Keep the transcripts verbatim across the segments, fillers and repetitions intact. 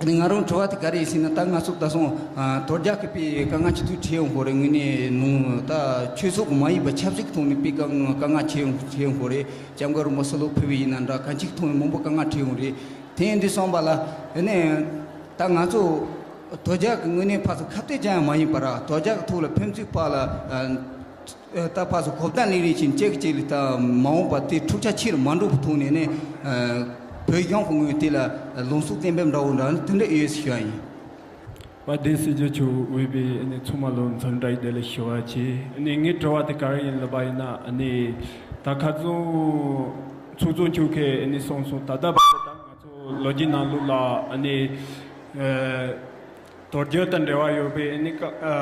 ང་རང་དྲི་བ་དེ་ག་རེ་ཡིན་ཟེར་ན། ད་ང་ཚོ་ད་སོང་ཨ་དོལ་རྒྱལ་གྱི་པའི་དཀའ་ངལ་ཆེ་ཐུག་ཁྲིད་ཡོང་ཁོ་རེ། ངོས་ནས་ནང་ད་ཆོས་ཚོགས་མ་ཡིན་པ་ཆབ་སྲིད་ཀྱི་ཐོག་ནས་པའི་དཀའ་ངལ་དཀའ་ངལ་ཆེ་ཡོང་ཆེ་ཡོང་ཁོ་རེ། སྐྱབས་མགོན་རིན་པོ་ཆེ་ལོ་ཕུལ་བའི་ཡིན་ན་འདྲ། གང་ཅིའི་ཐོག་ནས་མང་པོ་དཀའ་ངལ་འཕྲད་ཡོང་རེད། དེ་ཡིན་དུས་ཙམ་པ་ལ་ཨ་ནི་ད་ང་ཚོ་དོལ་རྒྱལ་གྱི་ངོས་ནས་ཕར་ཚུར་ཁ་གཏད་ཅང་ཡང་མ་ཡིན་པར། དོལ་རྒྱལ་གྱི་ཐོག་ལ་ཕན་ཚུན་བར་ལ་ཨ་ད་ཕར་ཚུར་གོ་བརྡ་ལེན་རེས་བྱས་གཅིག་གིས་གཅིག་ལ་ད་མ་འོངས་པ་དེ་འཁྲུག་ཆ་ཆེ་རུ་མ་འགྲོ་བའི་ཐོག་ནས་ནི་ཨ་བོད་གཞུང་གི་ངོས་དེ་ལ་ལམ་སང་གཏན་འབེབས་འདྲ་བོ་འདྲ་ནི་དེ་འདྲ་ཡོད་ཟེར་ཞུ་བ་ཡིན། དཔལ་ལྡན་སྲིད་སྐྱོང་མཆོག་འོས་པའི་ཨ་ནི་ཚང་མ་ལ་འཚམས་འདྲི་བདེ་ལེགས་ཞུ་བ་བྱས། ཨ་ནི་ངའི་དྲི་བ་དེ་ག་རེ་ཡིན་ལབ་པ་ཡིན་ན། ཨ་ནི་ད་ཁ་སང་ཚོགས་གཙོ་མཆོག་གིས་ཨ་ནི་གསུངས་སོང་། ད་ལྟ་བར་དུ་ད་ང་ཚོ་ལོ་རྒྱུས་ནང་ལོགས་ལ་ཨ་ནི་ཨ་དོལ་རྒྱལ་དང་འབྲེལ་བ་ཡོད་པའི་ཨ་ནི་དཀའ་ཨ་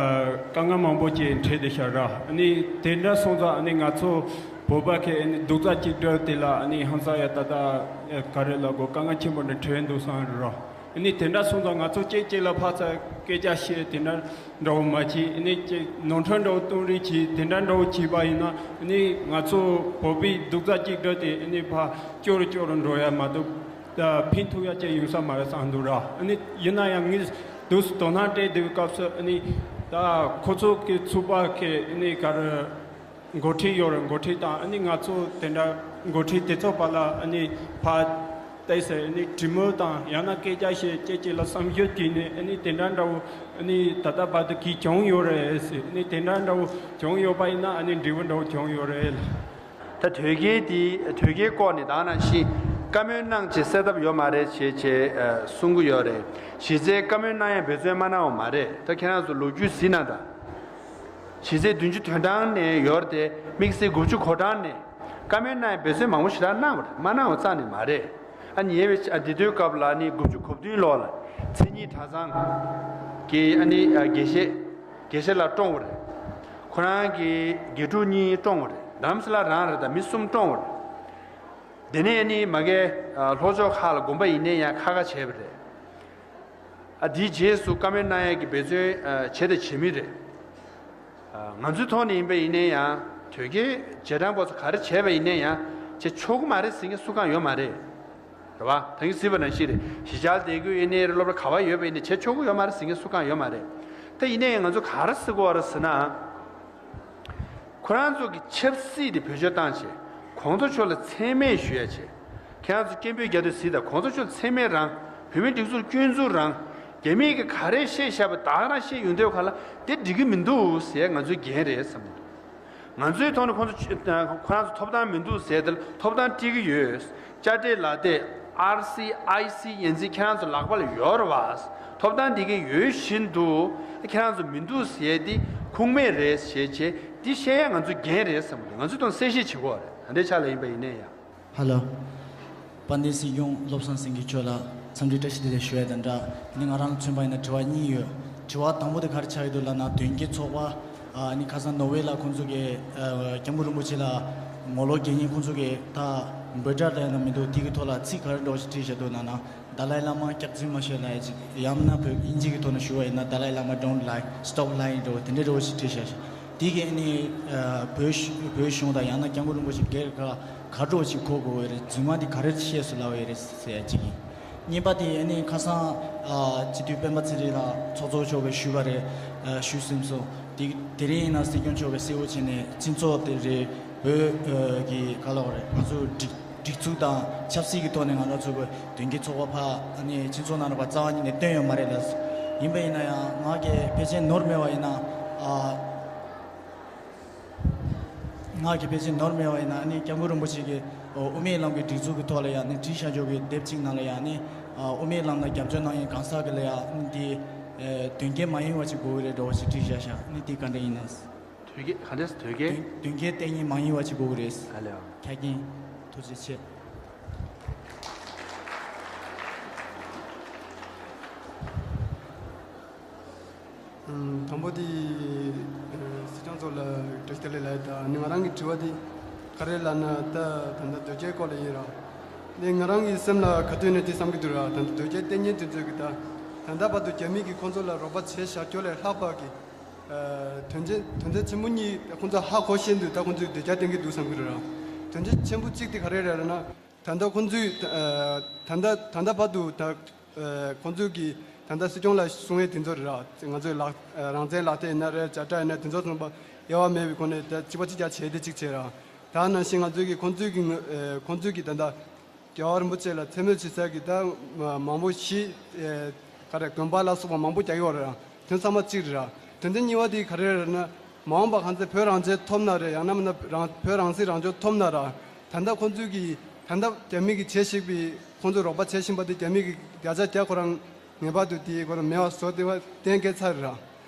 དཀའ་ངལ་མང་པོ་ཅིག་འཕྲད་བསྡད་ཤག་ར། ཨ་ནི་དེ་འདྲ་སོང་ཙང་ཨ་ནི་ང་ཚོ་བོད་པ་གི་ཨ་ནི་རྡོག་རྩ་གཅིག་སྒྲིལ་དེ་ལ་ཨ་ནི་ཧང་སང་ཡ་ད་ལྟ་ག་རེ་ལབ་དགོས། དཀའ་ངལ་ཆེན་པོ་འདྲ་འཕྲད་འདུག་བསམ་ར། ཨ་ནི་དེ་འདྲ་སོང་ཙང་ང་ཚོ་གཅིག་གཅིག་ལ་ཕར་ཚུར་སྐད་ཆ་བཤད་དེ་འདྲ་འདྲ་བོ་མ་བྱེད། ཨ་ནི་གཅིག་ནོར་འཁྲུལ་འདྲ་བོ་གཏོང་རེས་བྱེད་དེ་འདྲ་འདྲ་བོ་བྱས་པ་ཡིན་ན། ཨ་ནི་ང་ཚོ་བོད་པའི་རྡོག་རྩ་གཅིག་སྒྲིལ་དེ་ཨ་ནི་ཕར་སྐྱོ་རུ་སྐྱོ་རུ་འགྲོ་ཡ་མ་གཏོགས་ད་ཕན་ཐོགས་ཡ་ཅིག་ཡོང་ས་མ་རེད་བསམ་འདུག་ར། ཨ་ནི་ཡིན་ན་ཡང་ངས་དུས་སུ་དོ་སྣང་སྤྲད་བསྡད་པའི་སྐབས་སུ་ཨ་ནི་ད་ཁོ་ཚོ་གི་ཚོགས་པ་གི་ཨ་ནི་ག་རེ་འགོ་ཁྲིད་ཡོད་རེད། འགོ་ཁྲིད་དང་ཨ་ནི་ང་ཚོ་དེ་འདྲ་འགོ་ཁྲིད་དེ་ཚོ་བར་ལ་ཨ་ནི་ཕར་བལྟས་ཚེ་ཨ་ནི་གྲོས་མོལ་དང་ཡང་ན་སྐད་ཆ་བཤད་གཅིག་གཅིག་ལ་བསམ་ཤེས་བྱས་ནས་ཨ་ནི་དེ་འདྲ་འདྲ་བོ་ཨ་ནི་ད་ལྟ་བར་དུ་གིས་བྱུང་ཡོད་རེད་ཟེར། ཨ་ནི་དེ་འདྲ་འདྲ་བོ་བྱུང་ཡོད་པ་ཡིན་ན་ཨ་ནི་འབྲས་བུ་འདྲ་བོ་བྱུང་ཡོད་རེད། ད་དོལ་རྒྱལ་དེ་དོལ་རྒྱལ་སྐོར་ནས་ད་ནང་བཞིན་བཀའ་མོལ་གནང་བྱས་སེལ་ཐབས་ཡོད་མ་རེད་ཞེས་བྱས་ཨ་གསུང་གི་ཡོད་རེད། གཞི་རྩའི་བཀའ་མོལ་གནང་ཡ་འབད་བརྩོན་མ་གནང་བ་མ་རེད། ད་ཁྱེད་རང་ཚོ་ལོ་རྒྱུས་གཟིགས་ན་ད། གཞི་རྩའི་བདུན་ཅུ་དོན་གྲངས་ནས་ཡོད་རེད་དེ། དམིགས་བསལ་དགུ་བཅུ་གོ་གྲངས་ནས་བཀའ་མོལ་གནང་ཡ་འབད་བརྩོན་མང་པོ་ཞེ་དྲག་གནང་བ་རེད། མ་གནང་བ་རྩ་ནས་མ་རེད། ཨ་ཉེ་བའི་ཨ་འདི་དུས་སྐབས་ལ་ནི་དགུ་བཅུ་གོ་བདུན་ལོ་ལ་མཚན་ཉིད་གྲྭ་ཚང་གི་ཨ་ནི་ཨ་དགེ་བཤེས་དགེ་བཤེས་ལགས་བཀྲོངས་པ་རེད། ཁོ་རང་གི་དགེ་ཕྲུག་གཉིས་བཀྲོངས་པ་རེད། རྡ་རམ་ས་ལ་རང་རེད། ད་མི་གསུམ་བཀྲོངས་པ་རེད། དེ་ནས་ནི་མ་གི་ཨ་ལྷོ་ཕྱོགས་ཁག་ལ་དགོན་པ་ཡིན་ནའི་ཡང་ཁ་ཁ་བྱས་པ་རེད། ཨ་དེའི་རྗེས་སུ་བཀའ་མོལ་གནང་ཡས་ཀྱི་འབད་བརྩོན་ཨ་བྱས་དང་བྱེད་མུས་རེད། ཨ་ང་ཚོའི་ཐོག་ནས་ཡིན་པ་ཡིན་ནའི་ཡང་དོལ་རྒྱལ་རྗེས་འབྲང་པ་ཚོ་ག་རེ་བྱས་པ་ཡིན་ནའི་ཡང་བྱེད་ཆོག་གི་མ་རེད་ཟེར་མཁན་སུ་གང་ཡོད་མ་རེད། རེད་བ། ད་གིན་གཟིགས་པ་ནང་བཞིན་རེད། གཞིས་ཆགས་སྡེ་དགོན་ཡིན་ནའི་རེད། སློབ་གྲྭ་ག་བ་ཡོད་པ་ཡིན་ནའི་བྱེད་ཆོག་གི་ཡོད་མ་རེད་ཟེར་མཁན་སུ་གང་ཡོད་མ་རེད། ད་ཡིན་ནའི་ང་ཚོ་ག་རེ་ཟེར་དགོས་རེད་ཟེར་ན། ཁོ་རང་ཚོ་གི་ཆབ་སྲིད་དེ་བེད་སྤྱོད་བཏང་བྱས་གོང་ས་མཆོག་ལ་མཚན་སྨད་ཞུ་ཡ་བྱས། ཁྱེད་རང་ཚོ་སྐད་འབོད་རྒྱག་དུས་གཟིགས་དང་། གོང་ས་མཆོག་ལ་མཚན་སྨད་རང་། བོད་མིའི་སྒྲིག་འཛུགས་ལ་སྐྱོན་འཛུགས་རང་། རྒྱ་མིས་ཀྱི་ག་རེ་བཤད་བཞག་པ་ད་ག་རང་བཤད་ཡོང་དུས་ག་ལ་དེ་འགྲིག་གི་མི་འདུག་ཟེར་ང་ཚོའི་འགན་རེད་བསམ་གྱི་འདུག་ང་ཚོའི་ཐོག་ནས་ཁོང་ཚོ་ཁོ་རང་ཚོ་ཐོབ་ཐང་མི་འདུག་ཟེར་དེ་ལ་ཐོབ་ཐང་སྤྲད་ཀྱི་ཡོད། དཔྱ་ཁྲལ་ལག་དེབ་ཨར་སི་ཨའི་སི་ཡན་ཆད་ཁྱེད་རང་ཚོ་ལག་པ་ལ་ཡོད་རེད་བ། ཐོབ་ཐང་འདི་གའི་ཡོད་བཞིན་དུ་ཁྱེད་རང་ཚོ་མི་འདུག་ཟེར་དེ་ཁུངས་མེད་རེད་ཞེས་བྱས་འདི་བཤད་ཡ་ང་ཚོའི་འགན་རེད་བསམ་གྱི་འདུག་ང་ཚོའི་ཐོག་གསལ་བཤད་བྱེད་དགོས་རེད། ད་ལྟའི་ཆ་ལ་ཡིན་པ་ཡིན་ནའི་ཡང་། ཧ་ལོ། དཔལ་ལྡན་སྲིད་སྐྱོང་བློ་བཟང་སེང་གེ་མཆོག་ལ་འཚམས་འདྲི་བཀྲ་ཤིས་བདེ་ལེགས་ཞུ་ཡ་དང་སྦྲགས། ནི་ང་རང་ལ་མཚོན་པ་ཡིན་ན་དྲི་བ་གཉིས་ཡོད། དྲི་བ་དང་པོ་དེ་ག་རེ་ཆགས་ཡོད་འདུག་ལབ་ན། དོན་གཅོད་ཚོགས་པ་ཨ་ནི་ཁ་སང་ནོར་ཝེ་ལ་ཁོང་ཚོ་གི་ཨ་སྐྱབས་མགོན་རིན་པོ་ཆེ་ལ་ངོ་ལོག་རྒྱག་མཁན་ཁོང་ཚོ་གི་ད་འབོད་སྒྲ་ལབ་ན་མི་འདུག་དེ་གི་ཐོག་ལ་ཚིག་ག་རེ་འདྲ་བོ་ཞིག་བྲིས་བཞག་འདུག་ལབ་ན། དཱ་ལའི་བླ་མ་སྐྱག་རྫུན་མ་བཤད་ལབ་ཡ་ཅིག་ཡང་ན་བོད་དབྱིན་ཇི་གི་ཐོག་ནས་ཞུ་བ་ཡིན་ན། Dalai Lama don't lie, stop lying འདྲ་བོ་དེ་འདྲ་འདྲ་བོ་ཞིག་བྲིས་བཞག་ཤག་དེ་གི་ཨ་ནི་ཨ་བོད་བོད་གཞུང་དང་ཡང་ན་སྐྱབས་མགོན་རིན་པོ་ཆེ་སྒེར་ག་ག་འདྲ་བོ་ཞིག་གོ་དགོས་ཡོད་རེད། རྫུན་མ་དེ་ག་རེ་བཤད་སོང་ལབ་ཡོད་རེད་ཟེར་ཡ་གཅིག་ཡིན། གཉིས་པ་དེ་ཨ་ནི་ཁ་སང་ཨ་སྤྱི་འཐུས་སྤེན་པ་ཚེ་རིང་ལགས་ཚོགས་གཙོ་མཆོག་གིས་ཞུས་པ་རེད། ཨ་ཞུས་ཟིན་སོང་། དེ་དེ་རིང་ཡིན་ན་སྲིད་སྐྱོང་མཆོག་གིས་གསལ་བོ་བྱས་ནས་སྤྱི་ཚོགས་དེ་རེད། བོད་ཨ་གི་ག་ལབ་དགོས་རེད། ང་ཚོ་སྒྲིག་སྒྲིག་འཛུགས་དང་ཆབ་སྲིད་ཀྱི་ཐོག་ནས་ང་རང་ཚོ་གི་དོན་གཅོད་ཚོགས་པ་ཕར་ཨ་ནི་སྤྱི་ཚོགས་ནང་ལ་ཕར་རྩ་བ་ཉིད་ནས་བཏོན་ཡོད་མ་རེད་ལབ། ཡིན་པ་ཡིན་ན་ཡང་ང་གི་ཕལ་ཆེར་ནོར་མེད་པ་ཡིན་ན་ཨ། ང་གི་ཕལ་ཆེར་ནོར་མེད་པ་ཡིན་ན་ཨ་ནི་སྐྱབས་མགོན་རིན་པོ་ཆེ་གི་ཨོ་དབུ་མའི་ལམ་གྱི་སྒྲིག་འཛུགས་ཀྱི་ཐོག་ལ་ཡང་ནི་བྲིས་བཞག་ཆོག་གི་དེབ་ཅིག་ནང་ལ་ཡང་ནི་ཨ་དབུ་མའི་ལམ་ལ་རྒྱབ་སྐྱོར་གནང་མཁན་གང་ཟག་གི་ལ་ཡང་ནི་དེ་ཨེ་དོན་གཅོད་མ་ཡིན་པ་ཅིག་དགོས་ཀྱི་རེད་འདྲ་བོ་ཞིག་བྲིས་བཞག་ཤག་ནི་དེ་ག་འདྲ་ཡིན་ན། དོལ་རྒྱལ་ག་འདྲས་དོལ་རྒྱལ། དོན་དོན་གཅོད་གཏན་ཉིད་མ་ཡིན་པ་ཅིག་དགོས་ཀྱི་རེད། ཧ་ལས་ཨ། ཆ་རྐྱེན། ཐུགས་རྗེ་ཆེ། ཨམ། དང་པོ་དེ་ཨ་སྲིད་སྐྱོང་མཆོག་ལ་བཀྲ་ཤིས་བདེ་ལེགས་ལབ་ཡ་དང་། ནི་ང་རང་གི་དྲི་བ་དེ་ག་རེ་ལབ་ན། ད་ད་ལྟ་དོལ་རྒྱལ་སྐོར་ལ་ཡིན་ར། ནི་ང་རང་གི་སེམས་ལ་ག་དུས་ནས་དེ་བསམ་གྱི་འདུག་ར། ད་ལྟ་དོལ་རྒྱལ་ལྟས་ངན་དེ་ཚོས་གི་ད་ད་ལྟ་བར་དུ་རྒྱ་མི་གིས་ཁོང་ཚོ་ལ་རོགས་པ་བྱས་བཞག་ཁྱོད་ལས་ལྷག་པ་གི་ཨ་དོན་ཚན་དོན་ཚན་ཆེན་པོ་གཉིས་ཁོང་ཚོ་ཧ་གོ་ཤེས་འདུག་ད་ཁོང་ཚོས་དོལ་རྒྱལ་བསྟེན་གྱི་འདུག་བསམ་གྱི་རེད་ར། དོན་ཚན་ཆེན་པོ་གཅིག་དེ་ག་རེ་རེད་ལབ་ན། ད་ལྟ་ཁོང་ཚོས་ཨ་ད་ལྟ་ད་ལྟ་བར་དུ་ད་ ཁོང་ཚོས་ཀྱི་ད་ལྟ་སྲིད་སྐྱོང་ལ་གསུང་ཡས་དེ་ཚོ་རེད་ར། ང་ཚོས་ལག་རང་བཙན་ལག་དེབ་ཡིན་ན་རེད། བྱ་བྲལ་ཡིན་ན་དེ་ཚོ་ཚང་མ་དབྱེ་བ་མེད་པའི་སྒོ་ནས་ད་གཅིག་པ་གཅིག་རྐྱང་བྱས་ཏེ་གཅིག་བྱས་ར། ད་ནང་བཞིན་ང་ཚོས་ཀྱི་ཁོང་ཚོས་ཀྱི་ཁོང་ཚོས་ཀྱི་ད་ལྟ་རྒྱལ་བ་རིན་པོ་ཆེ་ལ་མཚན་སྨད་བྱེད་ས་གི་ད་མང་པོ་ཞིག་ག་རེ་དགོན་པ་ལ་སོགས་པ་མང་པོ་རྒྱག་གི་ཡོད་རེད། དོན་ཚང་མ་གཅིག་རེད། དོན་དོན་གཉིས་པ་དེ་ག་རེ་རེད་ན། མ་འོངས་པ་གང་ཚེ་བོད་རང་བཙན་ཐོབ་ན་རེད། ཡང་ན་མིན་ན་རང་བོད་རང་སྲིད་རང་སྐྱོང་ཐོབ་ན་ར། ད་ལྟ་ཁོང་ཚོས་ཀྱི་ད་ལྟ་རྒྱ་མི་གི་བྱེད་བཞིན་པའི་ཁོང་ཚོས་རོགས་པ་བྱེད་བཞིན་པ་དེ་རྒྱ་མི་གི་བརྒྱ་ཆ་བརྒྱ་ཁོ་རང་ངེས་པར་དུ་དེ་ཁོ་རང་མེད་པ་བཟོ་དེ་བ་གཏན་འཁེལ་ཚར་རེད་ར།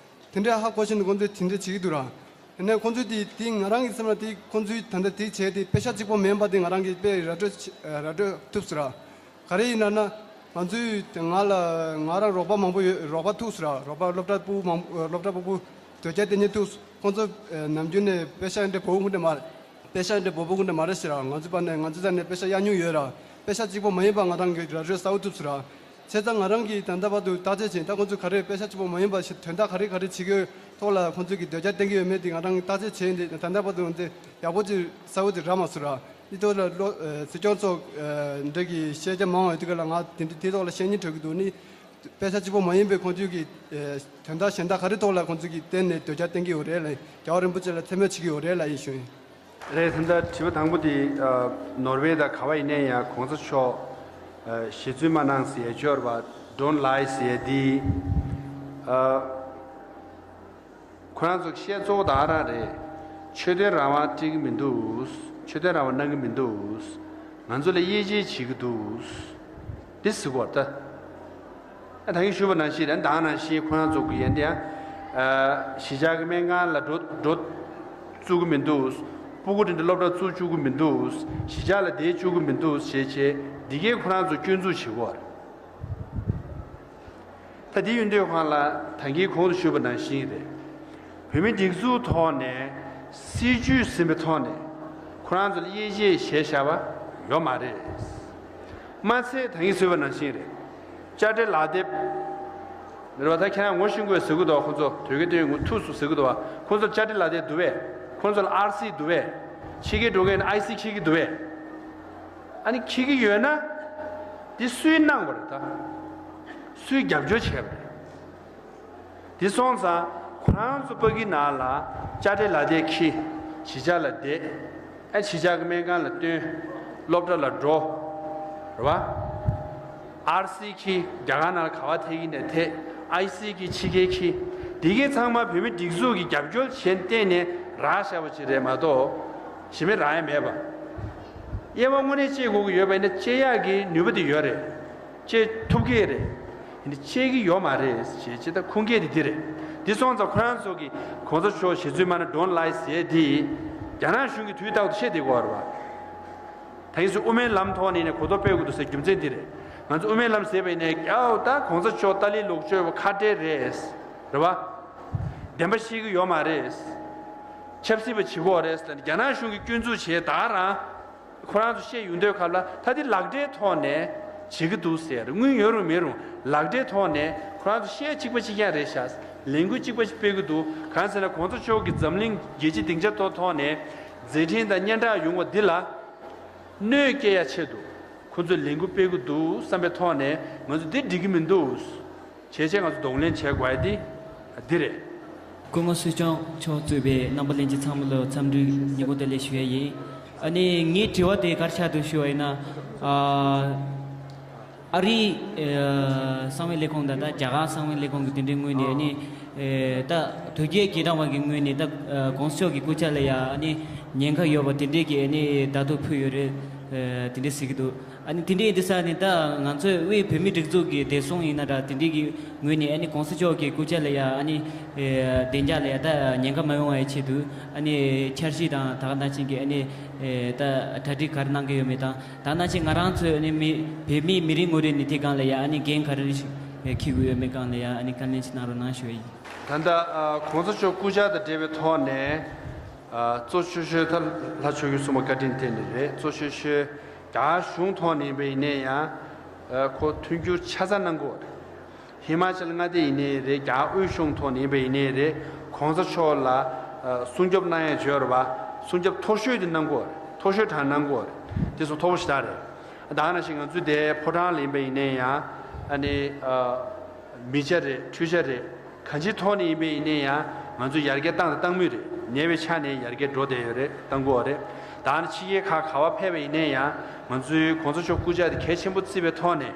དེ་འདྲའི་ཧ་གོ་བཞིན་དུ་ཁོང་ཚོས་དེ་འདྲ་བྱེད་ཀྱི་འདུག་ར། དེ་ནས་ཁོང་ཚོས་དེ་དེ་ང་རང་གི་སེམས་ལ་དེ་ཁོང་ཚོས་ད་ལྟ་དེ་བྱས་དེ་དཔེ་ཤ་གཅིག་པོ་མིན་པ་དེ་ང་རང་གིས་དཔེ་ར་སྤྲོད་བྱེད་ར་སྤྲོད་ཐུབ་སོང་ར། ག་རེ་ཡིན་ན་ན། ང་ཚོས་དེ་ང་ལ་ང་རང་རོགས་པ་མང་པོ་ཡོད། རོགས་པ་ཐུག་སོང་ར། རོགས་པ་སློབ་གྲྭ་ཕྲུ་གུ་མང་སློབ་གྲྭ་ཕྲུ་གུ་དོལ་རྒྱལ་བསྟེན་མཁན་ཐུག་ཁོང་ཚོ་ནམ་རྒྱུན་ནས་དཔེ་ཤ་འདྲ་བོ་ཁུ་འདྲ་མ་དཔེ་ཤ་འདྲ་བོ་བོ་ཁུ་འདྲ་མ་རེད་ཟེར་ར། ང་ཚོའི་བར་ནས་ང་ཚོའི་རྩ་ནས་དཔེ་ཤ་གཡར་མྱོང་ཡོད་ར། དཔེ་ཤ་གཅིག་པོ་མ་ཡིན་པ་ང་རང་གི་ར་སྤྲོད་གསལ་པོ་ཐུབ་སོང་ར། བྱས་ཙང་ང་རང་གིས་ད་ལྟ་བར་དུ་བརྟག་དཔྱད་བྱས། ད་ཁོང་ཚོས་ག་རེ་དཔེ་ཤ་གཅིག་པོ་མ་ཡིན་པ་ཞིག་དོན་དག་ག་རེ་ག་རེ་བྱེད་ཀྱི་ཐོག་ལ་ཁོང་ཚོས་ཀྱི་དོལ་རྒྱལ་བསྟེན་གྱི་ཡོད་མེད་དེ་ང་རང་གིས་བརྟག་དཔྱད་བྱས་ཡིན་ཏེ། ད་ལྟ་བར་དུ་ང་ཚོས་ཡག་པོ་ཅིག་གསལ་པོ་ཅིག་རག་མ་སོང་ར། འདི་ཐོག་ལ་བློ་སྲིད་སྐྱོང་མཆོག་འདྲ་གི་བཤད་རྒྱ་མང་བ་ཡོད་དུས་ག་ལ་ང་དེ་འདྲ་དེ་ཐོག་ལ་བཤད་སྙིང་བྲོ་གི་འདུག་ནི། དཔེ་ཆ་གཅིག་པོ་མ་ཡིན་པའི་ཁོང་ཚོས་ཀྱི་དོན་དག་གཞན་དག་ག་རེ་ཐོག་ལ་ཁོང་ཚོས་ཀྱི་བརྟེན་ནས་དོལ་རྒྱལ་བསྟེན་གྱི་ཡོད་རེད་ལ། རྒྱལ་བ་རིན་པོ་ཆེ་ལ་མཚན་སྨད་བྱེད་ཀྱི་ཡོད་རེད་ལ་ཡིན་ཞུ་ཡིན། རེད། ད་ལྟ་དྲི་བ་དང་པོ་དེ་ནོར་ཝེ་དང་ག་བ་ཡིན་ནའི་ཡང་གོང་ས་མཆོག་ཞལ་རྫུན་མ་གནང་ཟེར་ཡ་ཅོར་བ་Don't lie ཟེར་ཡ་དེ། ཁོ་རང་ཚོ་བཤད་གཙོ་བོ་ད་ག་རང་རེད། ཆོས་དད་རང་དབང་སྤྲད་ཀྱི་མི་འདུག་ཆོས་དད་རང་དབང་གནང་གི་མི་འདུག་ང་ཚོ་ལ་དབྱེ་འབྱེད་བྱེད་ཀྱི་འདུག་འདི་ཟེར་གོ་ད། ཨ་ད་གིན་ཞུས་པ་ནང་བཞིན་རེད། ད་ནང་བཞིན་ཁོ་རང་ཚོ་གི་ཡན་དེ་ཡང་གཞིས་ཆགས་ཀྱི་སྨན་ཁང་ལ་འགྲོ་འགྲོ་བཅུག་གི་མི་འདུག་སྤུ་གུ་དེ་འདྲ་སློབ་གྲྭ་བཅུག་བཅུག་གི་མི་འདུག་གཞིས་ཆགས་ལ་བསྡད་བཅུག་གི་མི་འདུག་ཞེས་བྱས་འདི་གས་ཁོ་རང་ཚོ་སྐྱོན་འཛུགས་བྱེད་གོ་རེད། ད་དེ་ཡོད་དུས་སྒང་ལ་ད་གིན་གོང་དུ་ཞུས་པ་ནང་བཞིན་རེད། བོད་མི་སྒྲིག་འཛུགས་ཐོག་ནས་སྲིད་ཇུས་ཟིན་པའི་ཐོག་ནས་ཁོ་རང་ཚོ་ལ་དབྱེ་འབྱེད་བྱས་བཞག་པ་ཡོད་མ་རེད། མ་ཚད་ད་གིན་ཞུས་པ་ནང་བཞིན་རེད། དཔྱ་ཁྲལ་ལག་དེབ་རེད་བ། ད་ཁྱེད་རང་ངོ་ཤེས་དགོས་ཟེར་གི་འདུག་ཁོང་ཚོ་དོལ་རྒྱལ་བསྟེན་ངོ་ཐུག་སུ་ཟེར་གི་འདུག་བ། ཁོང་ཚོ་དཔྱ་ཁྲལ་ལག་དེབ་འདུག་བས། ཁོང་ཚོ་ལ་ཨར་སི་འདུག་བས། ཕྱི་རྒྱལ་འགྲོ་མཁན་ཨའི་སི་འཁྱེར་གི་འདུག་བས། ཨ་ནི་འཁྱེར་གི་ཡོད་ན། འདི་སུས་གནང་དགོས་རེད་ད། སུས་རྒྱབ་སྐྱོར་བྱས་པ་རེད། འདི་སོང་ཙང་ཁོ་རང་ཚོ་ཕ་གི་ནང་ལ་དཔྱ་ཁྲལ་ལག་དེབ་འཁྱེར། གཞིས་ཆགས་ལ་བསྡད། ཨ་གཞིས་ཆགས་ཀྱི་སྨན་ཁང་ལ་བསྟེན། སློབ་གྲྭ་ལ་འགྲོ། རེད་བ། ཨར་སི་འཁྱེར། རྒྱ་གར་ནང་ལ་ག་བ་ཐད་ཀྱི་ནས་ཐད། ཨའི་སི་འཁྱེར། ཕྱི་རྒྱལ་འཁྱེར། འདི་གའི་ཚང་མ་བོད་མི་སྒྲིག་འཛུགས་ཀྱི་རྒྱབ་སྐྱོར་བྱས་བརྟེན་ནས་རག་བཞག་པ་ཅིག་རེད་མ་གཏོགས། གཞན་མི་རག་ཡ་མེད་པ། དབྱེ་བ་དངོས་གནས་བཅད་དགོས་ཀྱི་ཡོད་པ་ཡིན་ན་བཅད་ཡག་གི་ནུས་པ་དེ་ཡོད་རེད། བཅད་ཐུབ་ཀྱི་རེད། ཡིན་ནའི་བཅད་ཀྱི་ཡོད་མ་རེད་ཞེས་ཅི་ལྟར་ཁུངས་སྐྱེལ་དེ་འདི་རེད། འདི་སོང་ཙང་ཁོ་རང་ཚོ་གིས་གོང་ས་མཆོག་ཞལ་རྫུན་མ་ན་Don't lie ཟེར་དེ། རྒྱ་ནག་གཞུང་གིས་དུས་རྟག་ཏུ་བཤད་བསྡད་ཀྱི་ཡོད་རེད་བ། ད་ཡིན་ཙང་དབུ་མའི་ལམ་ཐོག་ནས་ནས་གོ་རྟོགས་སྤེལ་དགོས་འདུག་ཟེར་རྒྱུ་མཚན་འདི་རེད། ང་ཚོ་དབུ་མའི་ལམ་ཟེར་བ་ཡིན་ནའི་ཀྱའོ་ད་གོང་ས་མཆོག་ཏཱ་ལའི་ལོག་སྤྱོད་པ་ཁ་བྲལ་རེད། རེད་བ། བདེན་པ་བཤད་ཀྱི་ཡོད་མ་རེད། ཆབ་སྲིད་པ་བྱེད་ཀྱི་ཡོད་རེད་ཟེར་ནས་རྒྱ་ནག་གཞུང་གིས་སྐྱོན་འཛུགས་བྱས་ད་ག་རང་། ཁོ་རང་ཚོ་བཤད་ཡོང་དུས་སྐབས་ལ་ད་དེ་ལག་འབྲེལ་ཐོག་ནས་བྱེད་ཀྱི་འདུག་ཟེར། དངུལ་ཡོད་རུང་མེད་རུང་ལག་འབྲེལ་ཐོག་ནས་ཁོ་རང་ཚོ་བཤད་གཅིག་པ་གཅིག་རྐྱང་རེད་ཤག་ལས་འགུལ་གཅིག་པ་ཞིག་སྤེལ་གྱི་འདུག་གང་ཟེར་ན་གོང་ས་མཆོག་གིས་འཛམ་གླིང་རྒྱལ་སྤྱི་སྡིངས་ཆ་ཐོག་ཐོག་ནས་མཛད་འཕྲིན་དང་སྙན་གྲགས་ཡོང་བ་འདི་ལ་གནོད་སྐྱེལ་ཡ་ཆེད་དུ་ཁོ་ཚོས་ལས་འགུལ་སྤེལ་གྱི་འདུག་བསམ་པའི་ཐོག་ནས་ང་ཚོ་འདི་འགྲིག་གི་མི་འདུག་བྱས་བྱས་ང་ཚོ་གདོང་ལེན་བྱེད་དགོས་ཡ་འདི་འདི་རེད། སྐུ་ངོ་སྲིད་སྐྱོང་མཆོག་གཙོས་པའི་རྣམ་པ་ལྷན་རྒྱས་ཚང་མ་ལ་འཚམས་འདྲི་ཉིན་གུང་བདེ་ལེགས་ཞུ་ཡ་ཡིན། ཨ་ནི་ངའི་དྲི་བ་དེ་ག་རེ་ཆགས་འདུག་ཞུ་བ་ཡིན་ན། ཨ་ཨ་རིའི་ཨ་གསང་བའི་ལས་ཁུངས་དང་ད་རྒྱ་གར་གསང་བའི་ལས་ཁུངས་ཀྱི་དེ་འདྲའི་ངོས་ནས་ཨ་ནི་ཨེ་ད་དོལ་རྒྱལ་རྗེས་འབྲང་བ་གི་ངོས་ནས་ད་ཨ་གོང་ས་མཆོག་གི་སྐུ་ཕྱྭ་ལ་ཡ་ཨ་ནི་ཉེན་ཁ་ཡོད་པ་དེ་འདྲའི་གི་ཨ་ནི་བརྡ་ཐོ་ཕུལ་ཡོད་རེད། ཨེ་དེ་འདྲ་ཟེར་གི་འདུག་ཨ་ནི་དེ་འདྲའི་འདི་ས་ནི་ད་ང་ཚོའི་དབུས་བོད་མིའི་སྒྲིག་འཛུགས་ཀྱི་བདེ་སྲུང་ཡིན་ན་འདྲ་དེ་འདྲའི་གི་ངོས་ནས་ཨ་ནི་གོང་ས་མཆོག་གི་སྐུ་ཕྱྭ་ལ་ཡ་ཨ་ནི་ཨེ་བདེ་འཇགས་ལ་ཡ་ད་ཉེན་ཁ་མ་ཡོང་བའི་ཆེད་དུ་ཨ་ནི་འཆར་གཞི་དང་ད་ག་ནང་བཞིན་གྱི་ཨ་ནི་ཨེ་ད་གྲ་སྒྲིག་ག་རེ་གནང་གི་ཡོད་མེད་དང་ད་ནང་བཞིན་ང་རང་ཚོའི་ཨ་ནི་མི་བོད་མིའི་མི་རིགས་ངོ་རིས་ནི་དེ་སྒང་ལ་ཡ་ཨ་ནི་འགན་ག་རེ་ཞིག་འཁྱེར་དགོས་ཡོད་མེད་སྒང་ལ་ཡ་ཨ་ནི་བཀའ་ལན་ཞིག་གནང་རོགས་གནང་ཞུ་བ་ཡིན། ད་ལྟ་ཨ་གོང་ས་མཆོག་སྐུ་ཕྱྭ་དང་འབྲེལ་བའི་ཐོག་ནས་ཨ་གཙོ་ཆེ་ཤོས་ད་ལྷ་ཆོས་ཀྱི་སྲུང་མ་བཀའ་དྲིན་དེ་ནི་རེད། གཙོ་ཆེ་ཤོས་རྒྱ་གཞུང་ཐོག་ནས་ཡིན་པ་ཡིན་ནའི་ཡང་ཨ་ཁོ་མཐུན་འགྱུར་ཆ་ཚང་གནང་དགོས་རེད། ཧི་མ་ཅལ་མངའ་སྡེ་ཡིན་ནའི་རེད། རྒྱ་དབུས་གཞུང་ཐོག་ནས་ཡིན་པ་ཡིན་ནའི་རེད། གོང་ས་མཆོག་ལ་ཨ་སྲུང་སྐྱོབ་གནང་ཡས་བྱོས་རེད་བ། སྲུང་སྐྱོབ་མཐོ་ཤོས་དེ་གནང་དགོས་རེད། མཐོ་ཤོས་གྲངས་གནང་དགོས་རེད། དེ་ཚོ་མཐོ་པོ་ཞེ་དྲག་རེད། ད་ག་ནང་བཞིན་ང་ཚོའི་དེ་ཕོ་བྲང་ལ་ཡིན་པ་ཡིན་ནའི་ཡང་ ཨ་ནི་ཨ་མི་ཆ་རེད། འཕྲུལ་ཆ་རེད། གང་ཅིའི་ཐོག་ནས་ཡིན་པ་ཡིན་ན་ཡང་ང་ཚོ་ཡར་རྒྱས་བཏང་དང་བཏང་མུས་རེད། ཉེ་བའི་ཆ་ནས་ཡར་རྒྱས་འགྲོ་བསྡད་ཡོད་རེད། གཏོང་གི་ཡོད་རེད། ད་ནི་ཕྱི་རྒྱལ་ཁག་ག་པར་ཕེབས་པ་ཡིན་ན་ཡང་ང་ཚོའི་གོང་ས་མཆོག་སྐུ་ཕྱྭ་དེ་གལ་ཆེན་པོ་བརྩིས་པའི་ཐོག་ནས།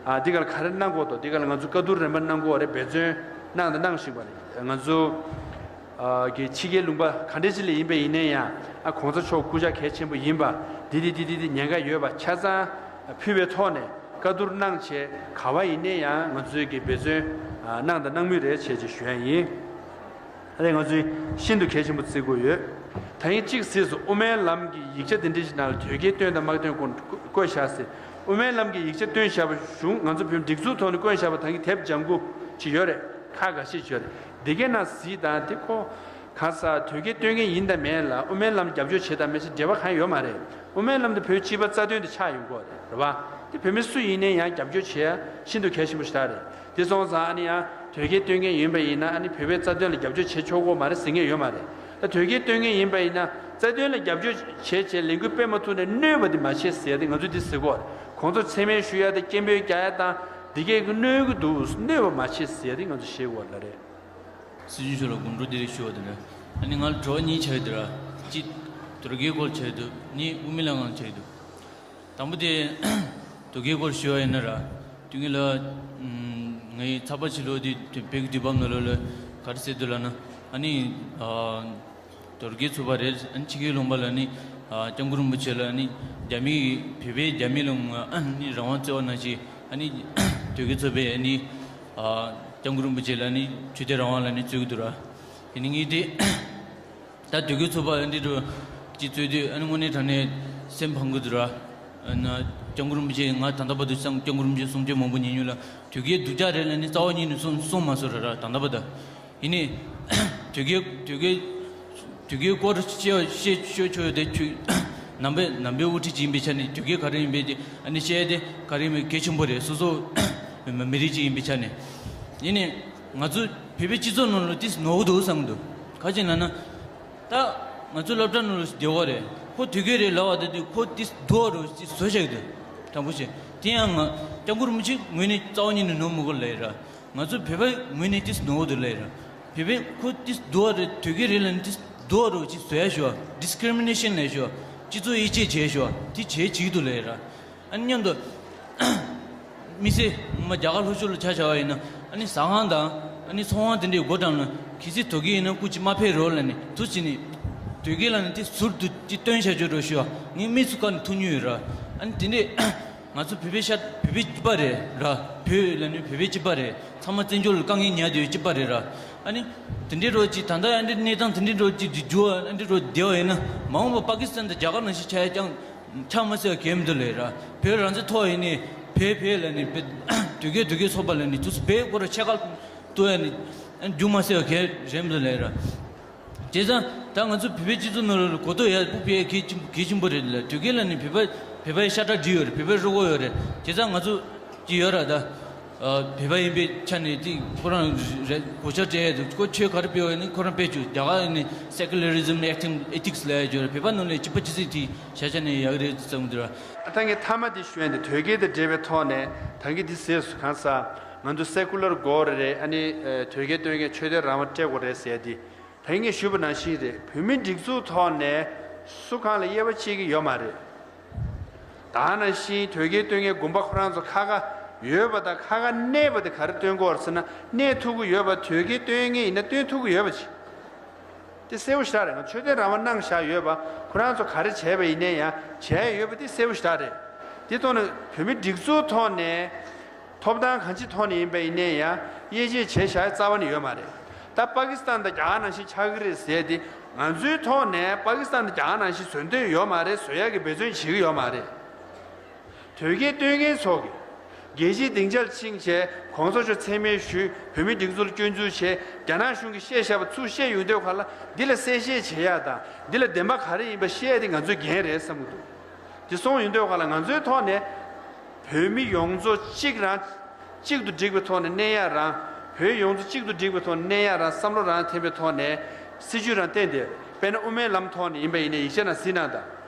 ཨ་འདི་ག་ལ་ག་རེ་གནང་དགོས་འདུག་འདི་ག་ལ་ང་ཚོ་བཀའ་བསྡུར་རིམ་པ་གནང་དགོས་རེད། འབད་བརྩོན་གནང་དང་གནང་བཞིན་པ་རེད། ང་ཚོ་ཨ་གི་ཕྱི་རྒྱལ་ལུང་པ་ག་འདྲ་ཅིག་ལ་ཡིན་པ་ཡིན་ན་ཡང་ཨ་གོང་ས་མཆོག་སྐུ་ཕྱྭ་གལ་ཆེན་པོ་ཡིན་པ་འདི་འདི་འདི་འདི་འདི་ཉེན་ཁ་ཡོད་པ་ཆ་ཚང་ཕུལ་བའི་ཐོག་ནས་བཀའ་བསྡུར་གནང་བྱས་ག་པར་ཡིན་ན་ཡང་ང་ཚོའི་གི་འབད་བརྩོན་ཨ་གནང་དང་གནང་མུས་རེད་བྱས་ཅེས་ཞུ་ཡ་ཡིན། ཨ་ནི་ང་ཚོས་ཤིན་ཏུ་གལ་ཆེན་པོ་བརྩི་དགོས་ཡོད། ད་ཡིན་གཅིག་གཟིགས་སོ། དབུ་མའི་ལམ་གྱི་ཡིག་ཆ་དེ་འདྲ་ཞིག་ནང་ལ་དོལ་རྒྱལ་བཏོན་དང་མ་བཏོན་སྐོར་བཀོད་བཞག་ཟེར། དབུ་མའི་ལམ་གྱི་ཡིག་ཆ་བཏོན་བཞག་པ་གཞུང་ང་ཚོ་བོད་སྒྲིག་འཛུགས་ཐོག་ནས་བཀོད་བཞག་པ་ད་གིན་དེབ་ལྗང་ཁུ་ཅིག་ཡོད་རེད། ཁག་འགའ་ཤས་ཅིག་ཡོད་རེད། འདི་གའི་ནང་གཟིགས་དང་དེ་ཁོ་གང་ཟག་དོལ་རྒྱལ་བཏོན་མཁན་ཡིན་དང་མིན་ལ་དབུ་མའི་ལམ་རྒྱབ་སྐྱོར་བྱེད་དང་མི་བྱེད་འབྲེལ་བ་གང་ཡང་ཡོད་མ་རེད། དབུ་མའི་ལམ་དེ་བོད་སྤྱི་པ་རྩ་དོན་དེ་ཆགས་ཡོང་གི་རེད། རེད་བ། དེ་བོད་མི་སུ་ཡིན་ནའི་ཡང་རྒྱབ་སྐྱོར་བྱེད་ཡ་ཤིན་ཏུ་གལ་ཆེན་པོ་ཞིག་རེད། དེ་སོང་ཙང་ཨ་ནི་ཡང་དོལ་རྒྱལ་བཏོན་མཁན་ཡིན་པ་ཡིན་ན་ཨ་ནི་བོད་པའི་རྩ་དོན་ལ་རྒྱབ་སྐྱོར་བྱེད་ཆོག་གི་མ་རེད་ཟེར་མཁན་ཡོད་མ་རེད། ད་དོལ་རྒྱལ་བཏོན་མཁན་ཡིན་པ་ཡིན་ན་རྩ་དོན་ལ་རྒྱབ་སྐྱོར་བྱེད་བྱེད་ལས་འགུལ་སྤེལ་མ་ཐུབ་ནས་གནོད་པ་དེ་མ་བྱེད་ཟེར་ཡ་དེ་ང་ཚོས་འདི་ཟེར་གོ། གོང་ཚོར་མཚན་སྨད་ཞུ་ཡ་དང་སྐད་འབོད་རྒྱག་ཡ་དང་འདི་གས་ཀྱི་གནོད་ཀྱི་འདུག་གནོད་པ་མ་བྱེད་ཟེར་ཡ་དེ་ང་ཚོ་ཤེས་དགོས་ལ་རེད། སྲིད་སྐྱོང་མཆོག་ལ་དགོངས་འཁྲོལ་འདི་རིགས་ཞུ་བ་དེ་ནི། ཨ་ནི་ང་ལ་དྲི་བ་གཉིས་ཆགས་ཡོད་དེ་ར། གཅིག་དོལ་རྒྱལ་སྐོར་ཆགས་ཡོད་འདུག་གཉིས་དབུ་མའི་ལམ་སྒང་ཆགས་ཡོད་འདུག་དང་པོ་དེ་དོལ་རྒྱལ་སྐོར་ཞུ་བ་ཡིན་ན་ར། དུས་ངན་ལ་ངའི་ཚགས་པར་ཕྱི་ལོགས་དེ་བོད་ཀྱི་དུས་བབ་ནང་ལོགས་ལ་ག་རེ་ཟེར་འདུག་ལབ་ན། ཨ་ནི་དོལ་རྒྱལ་ཚོགས་པ་རེད། ཨ་ནི་ཕྱི་རྒྱལ་ལུང་པ་ལ་ནི་སྐྱབས་མགོན་རིན་པོ་ཆེ་ལ་ནི་རྒྱ་མི་བོད་པའི་རྒྱ་མི་ལ་ཨ་ནི་རང་དབང་བརྩི་བ་ནང་བཞིན་ཨ་ནི་དོལ་རྒྱལ་ཚོགས་པས་ཨ་ནི། སྐྱབས་མགོན་རིན་པོ་ཆེ་ལ་ནི་ཆོས་དད་རང་དབང་ལ་ནི་རྩོད་ཀྱི་འདུག་ར། དེ་ནི་ངས་དེ་ད་དོལ་རྒྱལ་ཚོགས་པ་འདི་འདྲ་ཅིག་རྩོད་དུས་ཨ་ནི་དངོས་གནས་དྲང་གནས་སེམས་ཕམ་གྱི་འདུག་ར། ཨ་ན་སྐྱབས་མགོན་རིན་པོ་ཆེ་ང་ད་ལྟ་བར་དུ་སང་སྐྱབས་མགོན་རིན་པོ་ཆེ་གསུང་ཆོས་མང་པོ་ཉན་མྱོང་ལ་དོལ་རྒྱལ་སྡུག་ཅག་རེད་ལ་ནི་རྩ་བ་ཉིད་ནས་གསུང་གསུང་མ་སོང་ར་ར་ད་ལྟ་བར་དུ། ཡིན་ནི། དོལ་རྒྱལ་དོལ་རྒྱལ་དོལ་རྒྱལ་སྐོར་བཤད་བཤད་ཤོད་ཆོག་ཡོད་དེ་ཁྱོད་ནང་པའི་ནང་པའི་དབུ་ཁྲིད་ཅིག་ཡིན་པའི་ཆ་ནས་དོལ་རྒྱལ་ག་རེ་ཡིན་པའི་དེ་ཨ་ནི་བཤད་དེ་ག་རེ་ཡིན་པའི་གལ་ཆེན་པོ་རེད། སོ་སོ་མི་རིགས་ཅིག་ཡིན་པའི་ཆ་ནས། ཡིན་ནི། ང་ཚོ་བོད་པའི་སྤྱི་ཚོགས་ནང་ལ་ཏིས་ནོར་འདུག་བསམ་གི་འདུག་ག་ཅི་ན་ན། ད་ང་ཚོ་སློབ་གྲྭ་ནང་ལ་སྡེ་བ་རེད། ཁོ་དོལ་རྒྱལ་རེད་ལབ་པ་དེ་དུས་ཁོ་ཏིས་སྡུག་རོ་ཅིག་བཟོ་བྱ་གི་འདུག་དྲང་པོ་བཤད། དེ་ཡང་ང་སྐྱབས་མགོན་རིན་པོ་ཆེ་ངོས་ནས་རྩ་བ་ཉིད་ནས་ནོར་མི་དགོས་ལབ་ཡིན་ར། ང་ཚོ་བོད་པའི་ངོས་ནས་ཏིས་ནོར་འདུག་ལབ་ཡིན་ར། བོད་པའི་ཁོ་ཏིས་སྡུག་རེད་དོལ་རྒྱལ་རེད་ལབ་ནས་ཏིས་སྡུག་རོ་ཅིག་བཟོ་ཡ་ཞུ་བ་ཌིས་ཀི་རི་མི་ནེ་ཤན་ལབ་ཞུ་བ་སྤྱི་ཚོགས་དབྱེ་འབྱེད་བྱས་ཞུ་བ་དེ་བྱས་བྱེད་ཀྱི་འདུག་ལབ་ཡིན་ར། ཨ་ནི་མཉམ་དུ་དམིགས་བསལ་ང་རྒྱ་གར་ལྷོ་ཕྱོགས་ལ་ཆ་བཞག་པ་ཡིན་ན་ཨ་ནི་ཟ་ཁང་དང་ཨ་ནི་ཚོང་ཁང་དེ་འདྲའི་སྒོ་འགྲམ་ལ་གལ་སྲིད་དོལ་རྒྱལ་ཡིན་ན་སྐུ་མཁྱེན་མ་ཕེབས་རོགས་ལབ་ནས་དུ་ཕྱིན་ནས་དོལ་རྒྱལ་ལབ་ནས་དེ་ཟུར་དུ་ཅིག་སྟོན་བྱ་ཆོག་རོགས་ཞུ་བ་ངས་མིག་ཆུ་བཀར་ནས་ཐུག་མྱོང་ཡོད་ར། ཨ་ནི་དེ་འདྲས་ང་ཚོ་བོད་པའི་ཤ་བོད་པའི་སྤྱི་པ་རེད་ར། བོད་ལབ་ནས་བོད་པའི་སྤྱི་པ་རེད། ཚང་མ་བཙན་བྱོལ་ལ་དཀའ་ངལ་ཉར་བསྡད་ཡོད་སྤྱི་པ་རེད་ར། ཨ་ནི་དེ་འདྲའི་རོགས་ཅིག་ད་ལྟ་ཨ་འདྲའི་གནས་སྟངས་དེ་འདྲའི་རོགས་ཅིག་འགྱུར་བ་ཨ་འདྲའི་རོགས་བསྡད་པ་ཡིན་ན་མ་འོངས་པ་པ་ཀི་སི་ཐན་དང་རྒྱ་གར་ནང་བཞིན་ཆགས་ཡ་ཅང་ཆགས་མ་སྲིད་པ་གལ་མི་འདུག་ལབ་ར། བོད་རང་བཙན་ཐོག་ཡིན་ནི་བོད་བོད་ལབ་ནི་བོད་དོལ་རྒྱལ་དོལ་རྒྱལ་ཚོགས་པ་ལབ་ནི་དུས་སུ་བོད་སྐོར་ཕྱེད་ཀ་ལྟོས་ཡ་ནི་རྒྱུ་མ་སྲིད་པ་གལ་རེད་མི་འདུག་ལབ་ར། བྱས་ཙང་ད་ང་ཚོ་བོད་པའི་སྤྱི་ཚོགས་ནང་ལ་གོ་རྟོགས་ཡག་པོ་སྤེལ་གལ་ཆེན་གལ་ཆེན་པོ་རེད་ལ། དོལ་རྒྱལ་ལབ་ནི་བོད་པ་བོད་པའི་ཤ་ཁྲག་འདྲེས་ཡོད་རེད། བོད་པའི་རུས་ཁོག་ཡོད་རེད། བྱས་ཙང་ང་ཚོ་ཅི་ཡོད་ར་ད། བོད་པ་ཡིན་པའི་ཆ་ནས་དེ་ཁོ་རང་རེད་གོ་ཆ་སྤྲད་ཡ་འདུག་ཁོ་ཆོས་ག་རེ་སྤེལ་བ་ཡིན་ན་ཁོ་རང་སྤེལ་བཅུག་རྒྱ་གར་ནི་སེ་ཀུ་ལ་རི་ཛམ་ཨེ་ཐིག་ཨེ་ཐིག་སི་ལབ་ཡ་ཅིག་ཡོད་རེད། བོད་པ་ནང་ལ་གཅིག་པ་གཅིག་སྲིད་དེ་བྱ་བྱ་ནས་ཡག་རེད་བསམ་གི་འདུག་ར། ད་ངས་མཐའ་མ་དེ་ཞུ་ཡ་འདི་དོལ་རྒྱལ་དང་འབྲེལ་བའི་ཐོག་ནས་ད་གིན་འདི་ཟེར་སོང་གང་ཟག་ང་ཚོ་སེ་ཀུ་ལར་དགོས་རེད། ཨ་ནི་དོལ་རྒྱལ་བཏོན་མཁན་ཆོས་དད་རང་དབང་སྤྲད་དགོས་རེད་ཟེར་ཡ་འདི། ད་ངས་ཞུས་པ་ནང་བཞིན་རེད། བོད་མི་སྒྲིག་འཛུགས་ཐོག་ནས་སུ་གང་ལ་དབྱེ་བ་ཕྱེ་གི་ཡོད་མ་རེད། ད་ནང་བཞིན་དོལ་རྒྱལ་བཏོན་མཁན་དགོན་པ་ཁོ་རང་ཚོ་ཁ་ཁ་ཡོད་པ་དང་ཁ་ཁ་གནས་པ་དེ་ག་རེ་སྟོན་གི་ཡོད་རེད་ཟེར་ན། གནས་ཐུབ་ཀྱི་ཡོད་པ་དོལ་རྒྱལ་བཏོན་མཁན་ཡིན་ན་སྟོན་ཐུབ་ཀྱི་ཡོད་པ་ཅིག་དེ་གསལ་པོ་ཞེ་དྲག་རེད། ང་ཆོས་དད་རང་དབང་གནང་བཞག་ཡོད་པ་ཁོ་རང་ཚོ་ག་རེ་བྱས་པ་ཡིན་ནའི་ཡང་བྱས་ཡོད་པ་དེ་གསལ་པོ་ཞེ་དྲག་རེད། དེ་ཐོག་ནས་བོད་མི་སྒྲིག་འཛུགས་ཐོག་ནས། ཐོབ་ཐང་གང་ཅིའི་ཐོག་ནས་ཡིན་པ་ཡིན་ནའི་ཡང་དབྱེ་འབྱེད་བྱས་བཞག་རྩ་བ་ནས་ཡོད་མ་རེད། ད་པ་ཀི་སི་ཐན་དང་རྒྱ་གར་ནང་བཞིན་ཆགས་ཀྱི་རེད་ཟེར་ཏེ་ང་ཚོའི་ཐོག་ནས་པ་ཀི་སི་ཐན་དང་རྒྱ་གར་ནང་བཞིན་བཟོ་འདོད་ཡོད་མ་རེད། བཟོ་ཡག་གི་འབད་བརྩོན་བྱེད་ཀྱི་ཡོད་མ་རེད། དོལ་རྒྱལ་བཏོན་མཁན་ཚོ་གིས་རྒྱལ་སྤྱིའི་སྡིངས་ཆར་ཕྱིན་བྱས་གོང་ས་མཆོག་མཚན་སྨད་ཞུས། བོད་མིའི་སྒྲིག་འཛུགས་ལ་སྐྱོན་འཛུགས་བྱས། རྒྱ་ནག་གཞུང་གིས་བཤད་བཞག་པ་ཚུར་བཤད་ཡོང་དུས་ག་ལ་འདི་ལ་གསལ་བཤད་བྱེད་ཡག་དང་འདི་ལ་བདེན་པ་ག་རེ་ཡིན་པ་བཤད་ཡག་དེ་ང་ཚོའི་འགན་རེད་བསམ་གྱི་འདུག་དེ་སོང་ཡོང་དུས་ག་ལ་ང་ཚོའི་ཐོག་ནས་བོད་མི་ཡོངས་རྫོགས་གཅིག་རང་གཅིག་ཏུ་བསྒྲིལ་བའི་ཐོག་ནས་གནས་ཡག་རང་། བོད་ཡོངས་རྫོགས་གཅིག་ཏུ་བསྒྲིལ་བའི་ཐོག་ནས་གནས་ཡག་རང་བསམ་བློ་རང་འཐེན་པའི་ཐོག་ནས་སྲིད་ཇུས་རང་བསྟན་ཏེ། དཔེར་ན་དབུ་མའི་ལམ་ཐོག་ནས་ཡིན་པ་ཡིན་ནའི་ཡིག་ཆ་ནང་གཟིགས་གནང་དང་